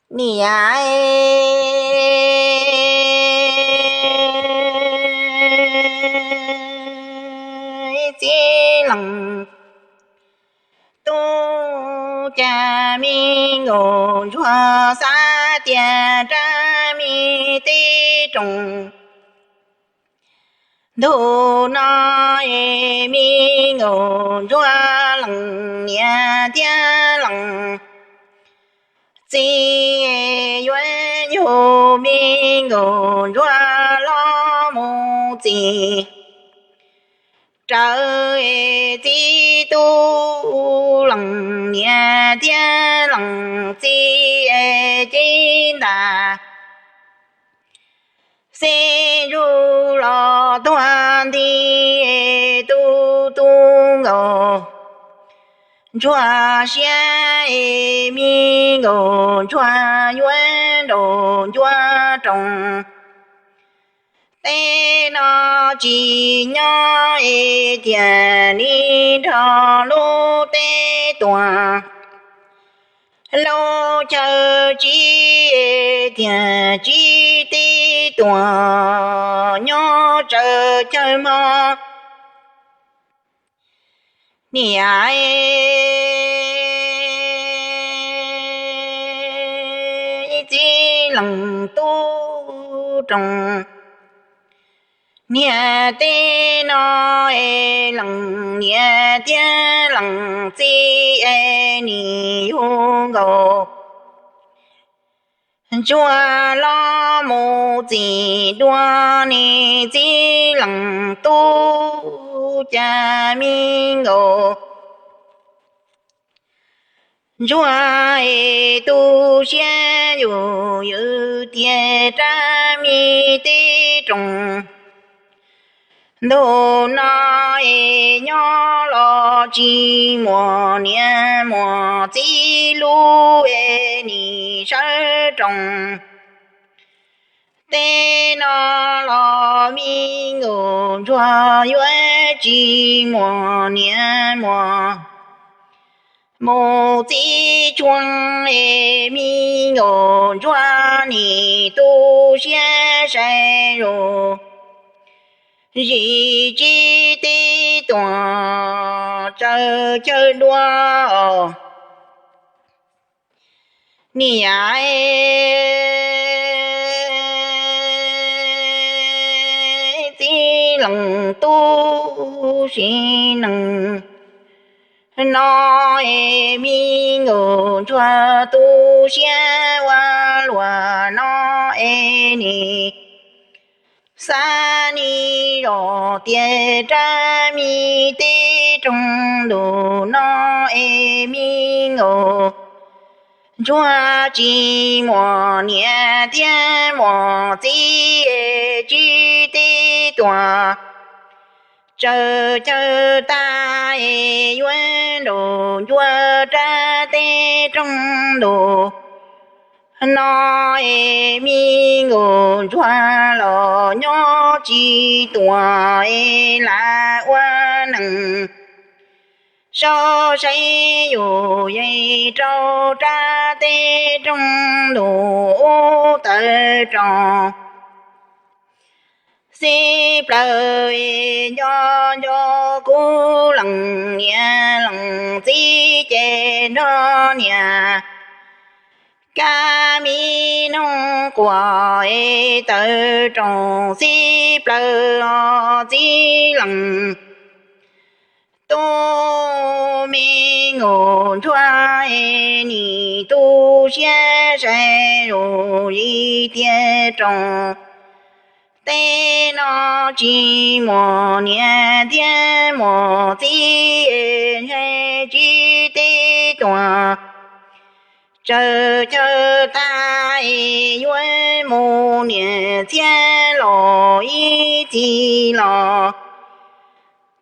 Niam txiv leej tub, cas me nkauj ntsuag xav tias rab me teb roog. Ntu no es me nkauj ntsuag leej niam thiab leej txiv, yuav yug me nkauj ntsuag los mus txij raws txiv tub. Leej niam thiab leej txiv ces ntag, xib ntsuj los tuag nti, tub tub nkauj ntsuag siab, es me nkauj ntsuag yuav nraum ncua roos. Teb no tsis nyob es tiag li nrog lub teb tuag, lub chaw tsis tiag tsis teb tuag, nyob tsawv chaw hmo. Niam txiv leej tub roog, niam teb no es leej niam thiab leej txiv es nim yug nkauj ntsuag los mus txij dua niam txiv leej tub, cas me nkauj ntsuag es tu siab yus ywm tiag rab me teb roog. Ntu no es nyob los tsis muaj niam muaj txiv lub es nim sawv roos. Teb no los me nkauj ntsuag yuav tsis muaj niam muaj mus txiv tshua, es me nkauj ntsuag nim tu siab sai zus, zim tsis teb tuag tsawv chaw dua. Niam txiv leej tub sim neej no es me nkauj ntsuag tu siab ua luaj no es nim xav nim zog tias rab me teb roog ntu no es me nkauj ntsuag tsis muaj niam thiab muaj txiv, tsis teb tuag tsawv chaw tag, es yuav nraum ncua rab teb roog ntu no es me nkauj ntsuag los nyob tsis tuag, es lam ua neej soj saib yus yeej rau rab teb roog ntu ub tawm roos. Xib plaws es nco nco kuv leej niam leej txiv ces nrog niam kab me noog quas es tawm roos xib plaws os txiv leej tub. Me nkauj ntsuag es nim tu siab sai zus zim tiag roos. Teb no tsis muaj niam thiab muaj txiv, ntshai tsis teb tuag tsawv chaw tag, es yuav mus niam txiv los ib txhis los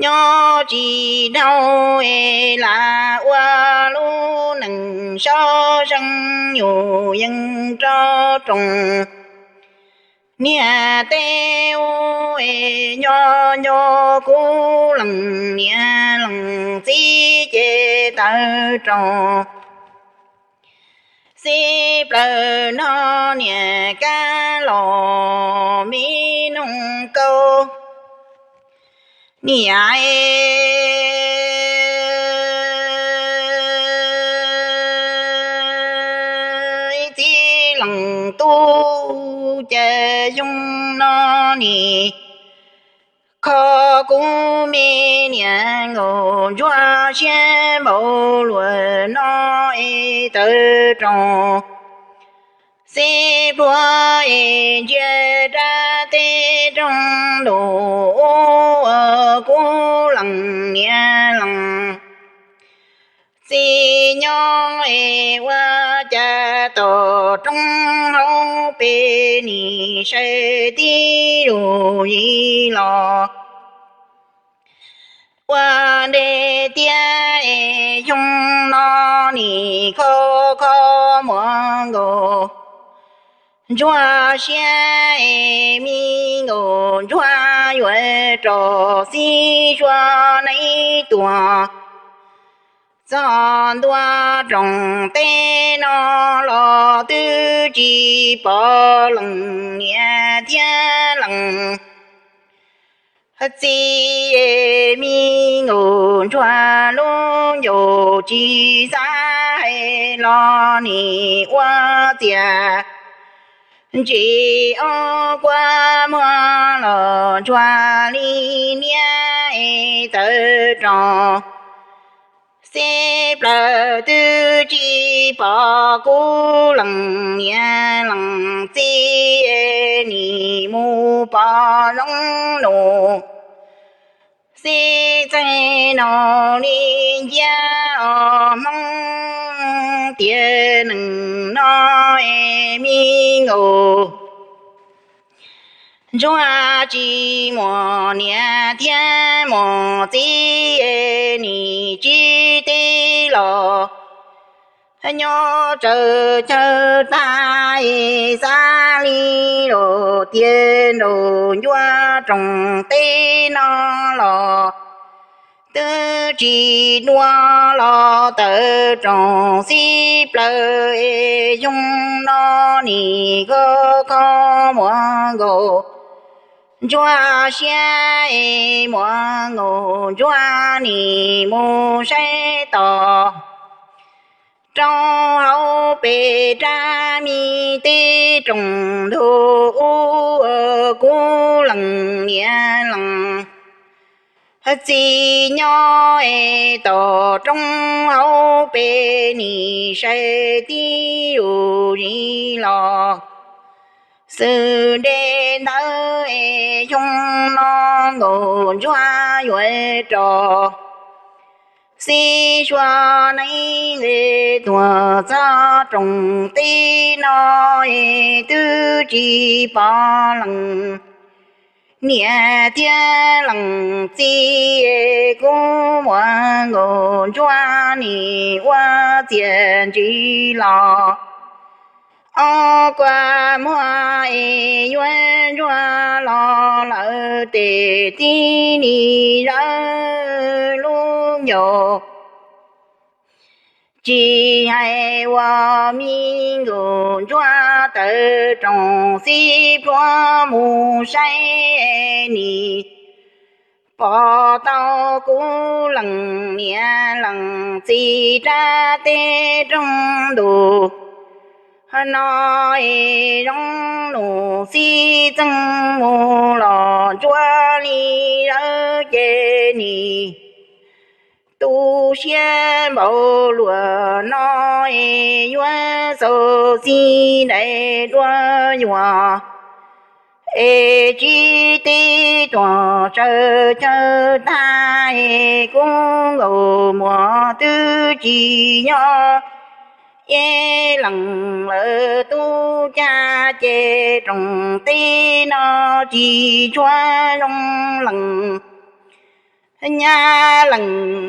nyob tsis dhau, es lam ua lub neej sab seej yus yeej rau roos. Niam teb ub es nco nco kuv leej niam leej txiv ces tawm roos. Xib plaws no niam kab los me noog kaus niam txiv leej tub cas xyoo no nim kho kuv me niam nkaus ntsuag siab npaum luag no es tawv roog xib pluag es ntsia rab teb roog ntuj ua kuv leej niam leej txiv nyob es ua cas tom roob hauv pes nim sai tib lus yim los ua nte tiag es xyoo no nim kho kho muag nkaus ntsuag siab es me nkaus ntsuag yuav rau xib suav neeb tuag txog ntua rooj teb no los twb tsis pom leej niam thiab leej txiv es me nkaus ntsuag lub ncauj tsis xav hais los nim ua txias ntsis ob kua muag los ntsuag li niab es tawv roog xib plaws twb tsis pom kuv leej niam leej txiv nim mus pom zoo nus xib txeeg no li nciab os hmoob tiag neeg no es me nkaus ntsuag tsis muaj niam thiab muaj txiv es nim tsis teb los nyob tsawv chaw tag es xav li los tiag nraug ncua rooj teb no los twb tsis dua los tawv roog xib plaws es xyoo no nim kho kho muag nkaus ntsuag siab es muag nkaus ntsuag nim mus saib tos rau hauv pes rab me teb rooj ntug ub kuv leej niam leej txiv nyob es tom roob hauv pes nim sai tib lus zis los xwm nte ntawd es xyoo no nkaus ntsuag yuav rau xib suav neeb nqes tuag txog rooj teb no es twb tsis pom leej niam thiab leej txiv es kuv muag nkaus ntsuag nim ua txias ntsis los ob kua muag es yuav ntsuag los lawm tes tib nim zawv lub ncauj tsis hais ua me nkaus ntsuag tawv roog xib pluag mus saib nim pom tau kuv leej niam leej txiv rab teb rooj ntug no es zoo nus xib txeeg mus los ntsuag li zawv ces nim tu siab npaum luag no es yuav xaus xib ntais dua yuam es tsis teb tuag tsawv chaw tag es kuv nkaus muag twb tsis nyob es leej lawv tub cag ces rooj teb no tsis tshua zoo leej nyab leej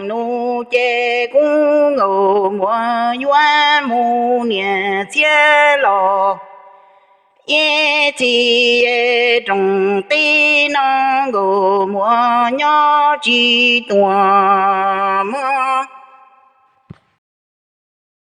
nus ces kuv nkaus muag yuav mus niam txiag los ib txhis rooj teb no nkaus muag nyob tsis tuag mog.